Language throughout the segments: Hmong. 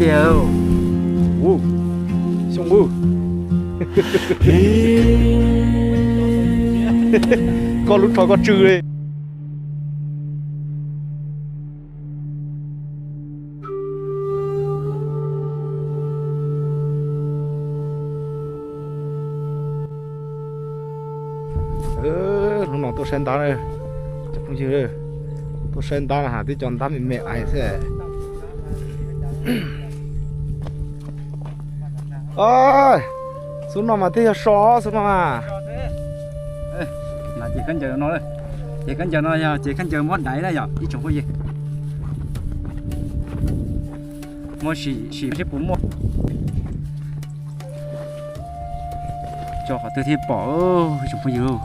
Xyoo, koj lub rho koj tsw li. Hnub no tuaj saib ntab, cov phooj ywg, tuaj saib ntab na has twb cov ntab me me ais xwb. Xub no mas twb yog so xwb no na. Ces khaub ncaws no, ces khaub ncaws no yog ces khaub ncaws muab daiv na yom ib tsoom phooj ywg. Muab sim sim seb puas muaj. Tso qhov twg thiaj pom ib tsoom phooj ywg.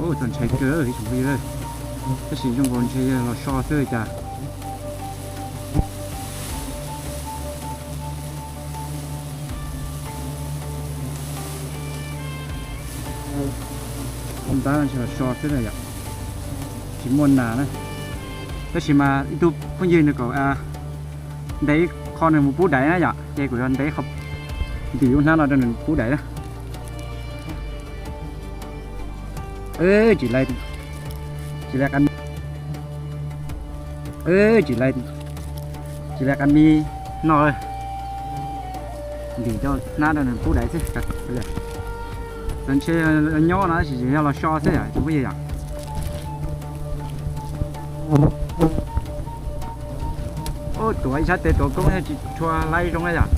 Ub, txaus ntshai kawg ib tsoom phooj ywg, tab sis zoo nkaus ntshe yog los so xwb li cas. Ntab ntshe los so xwb na yom, tsis muaj nas na. Tab sis mas ib tug phooj ywg nws kom ntes ib qho nws mus pub daiv na yom, ces kuv yuav ntes qho ntim lub hnab no rau nws pub daiv na. Tsis lais, tsis lais qab, tsis lais, tsis lais qab mi no. Ntim cov hnab rau nws pub daiv xwb. Txawm ntshe nyob no tab sis yog los so xwb yom tsoom phooj ywg yom. Tuav ib sab tes tuav koob thiaj tsis tshua laib zoo na yom.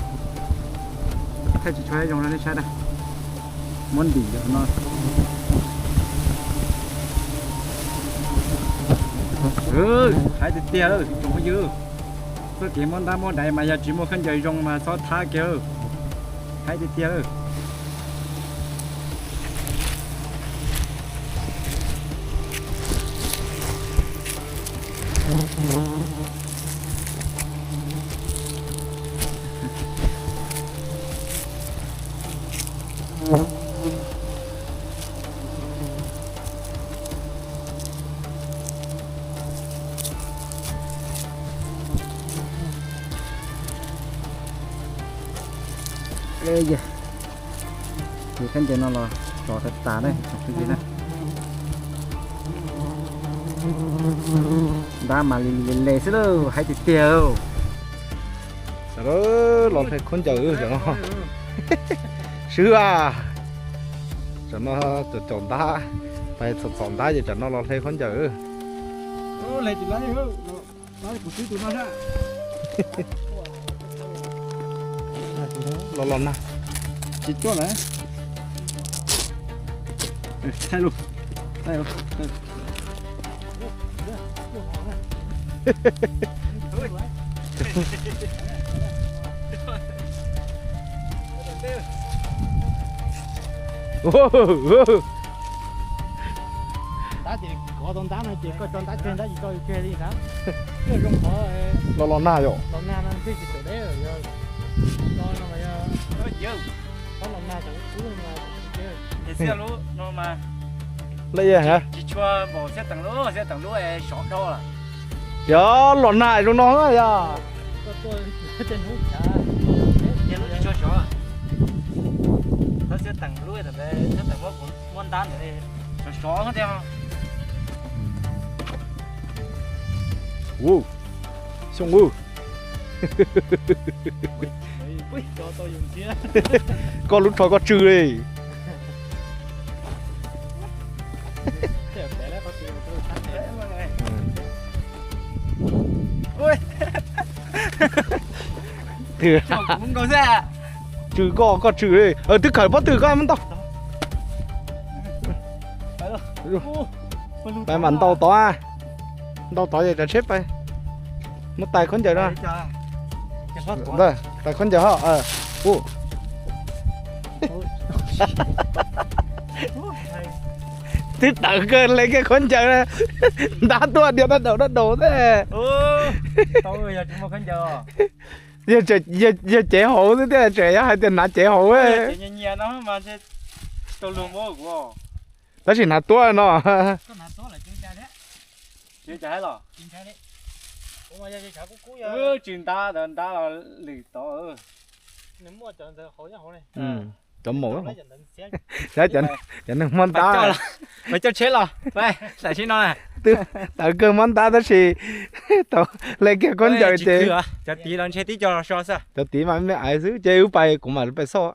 Thiaj tsis tshua laib zoo rau nej saib na. Muab ntim cov no. Hais tiag tiag lawm tsoom phooj ywg, txoj kev muab ntab muab daiv mas yog tsis muaj khaub ncaws zoo mas txhob thab kiag. Hais tiag tiag lawm. Ces khaub ncaws no los tso tas tas na tsoom phooj ywg na. Ntab mas li li le xwb lauj, hais tiag tiag. Los hle khaub ncaws tam no. Swb a, tam no caum ntab, pais txom txom ntab ces tam no los hle khaub ncaws. Los los nag, tsis cuaj lawm. Thaij lus, thaij lus. Ntab ces kov tau ntab no ces koj tso ntab tseg, ntab tsis tso tseg li ntab. Twb zoo qhov los los nag yom, los nag no twb tsis txawm deb lawm, yog no mas yog qhov los nag tseem kub no mas. Lej tsis tshua npaum Xab Teem lub, Xab Teem lub sov dhau lawm. Yog los nag zoo no yog. Xab Teem lub, Xab Teem muab ntab ntawd sov sov thiab. Xyoo, koj lub rho koj tsw li. Tsw koj, koj tsw li. Twb khawm pob tw koj muab ntau. Pais mam ntaus tod, ntaus tod ces rov tsheb pais. Muab tais khaub ncaws no. Tais khaub ncaws ho. Ua, Twb tawv kawg, hle kiag khaub ncaws na, ntab tuaj dhia dab daus dab daus thiab. Yog cev hauv xwb thiaj tseem yog hais tias hnav cev hauv. Tab sis hnav tuab no. Tsis ntab, ntab lwm tod. Cov maum, cov neeg muab ntab. Coj tsheb los, tam sim no twb tawv kawg muab ntab tab sis tau hle kiag khaub ncaws ces cov tid los ntshe tib co so xwb. Cov tid mas me aiv xwb ces wb pais kuv mam li pais xauj.